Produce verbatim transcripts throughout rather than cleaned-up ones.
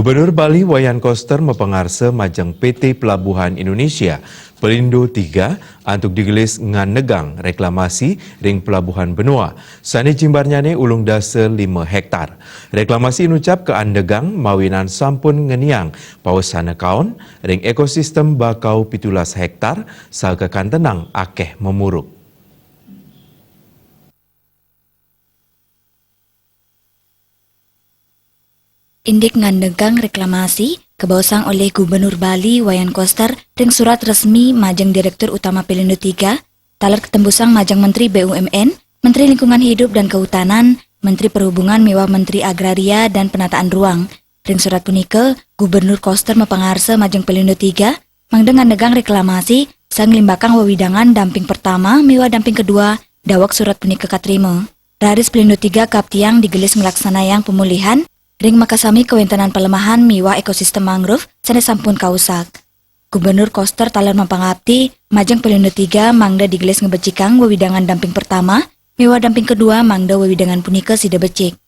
Gubernur Bali Wayan Koster mapangarsa majeng P T Pelabuhan Indonesia, Pelindo tiga, antuk digelis ngandegang reklamasi ring Pelabuhan Benoa, sane jimbarnyane ulung dasa lima hektar. Reklamasi inucap kaandegang mawinan sampun ngeniang pawesana kaon ring ekosistem bakau pitulas hektar, saha kakantenang akeh mamuruk. Indik ngandegang reklamasi, kabaosang olih Gubernur Bali Wayan Koster ring surat resmi majeng Direktur Utama Pelindo tiga, taler katembusang majeng Menteri B U M N, Menteri Lingkungan Hidup dan Kehutanan, Menteri Perhubungan miwah Menteri Agraria dan Penataan Ruang. Ring surat punika, Gubernur Koster mapangarsa majeng Pelindo tiga, mangda ngandegang reklamasi, saha nglimbakang wewidangan damping pertama miwah damping kedua, daweg surat punika katrima. Raris Pelindo tiga kaaptiang digelis nglaksanayang pemulihan, ring makasami kawentenan palemahan miwah ekosistem mangrove sane sampun kausak. Gubernur Koster taler mapangapti, majeng Pelindo tiga mangda digelis ngabecikang wewidangan damping pertama, miwah damping kedua mangda wewidangan punika sida becik.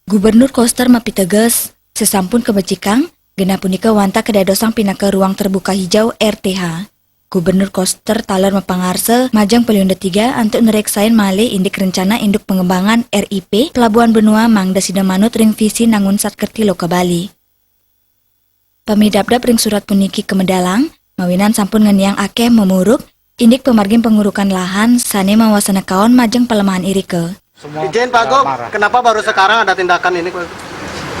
Gubernur Koster mapiteges, sasampun kabecikang, genah punika wantah kadadosang pinaka ruang terbuka hijau, R T H. Gubernur Koster taler mapangarsa majeng Pelindo tiga antuk nreksain malih indik rencana induk pengembangan, R I P, Pelabuhan Benoa mangda sida manut ring visi nangun Satkerti Loka Bali. Pamidabdab ring surat puniki kamedalang, mawinan sampun ngeniang akeh mamuruk, indik pamargin pangurukan lahan sane mawasana kaon majeng palemahan irika. Izin, Pak Gub, kenapa baru sekarang ada tindakan ini, Pak?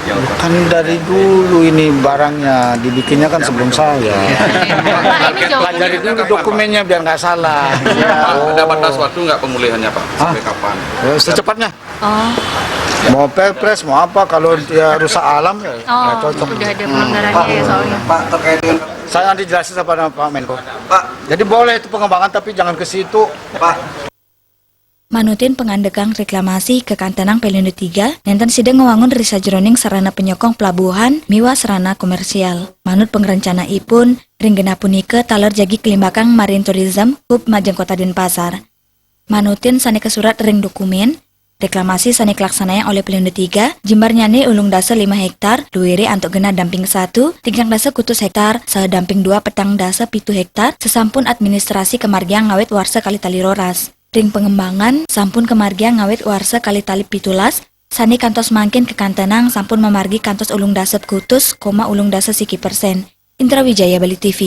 Kan dari dulu ini barangnya dibikinnya kan sebelum saya. Pelajari dulu dokumennya biar nggak salah. Ada batas waktu nggak pemulihannya, Pak? Sampai kapan? Ya, secepatnya. Oh. Mau perpres, mau apa, kalau dia rusak alam ya, oh, nggak cocok. Sudah ada pelanggarannya ya soalnya. Pak, terkait dengan... Saya nanti jelasin sama Pak Menko. Pak. Jadi boleh itu pengembangan, tapi jangan ke situ. Pak. Manutin pangandegang reklamasi kakantenang Pelindo tiga, nenten sida ngwangun ri sajeroning sarana panyokong pelabuhan miwah sarana komersial. Manut pangrencanaipun, ring genah punika taler jagi kalimbakang Marine Tourism Hub majeng Kota Denpasar. Manutin sane kasurat ring dokumen, reklamasi sane kalaksanayang olih Pelindo tiga, jimbarnyane ulung dasa lima hektar, luire antuk genah damping satu, tigang dasa kutus hektar, saha damping dua petang dasa pitu hektar, sasampun administrasi kamargiang ngawit warsa kalih tali roras. Ring pangembangan, sampun kamargiang ngawit warsa kalih tali pitulas, sane kantos mangkin kakantenang sampun mamargi kantos ulung dasa kutus koma ulung dasa siki persen. Indra Wijaya, Bali T V.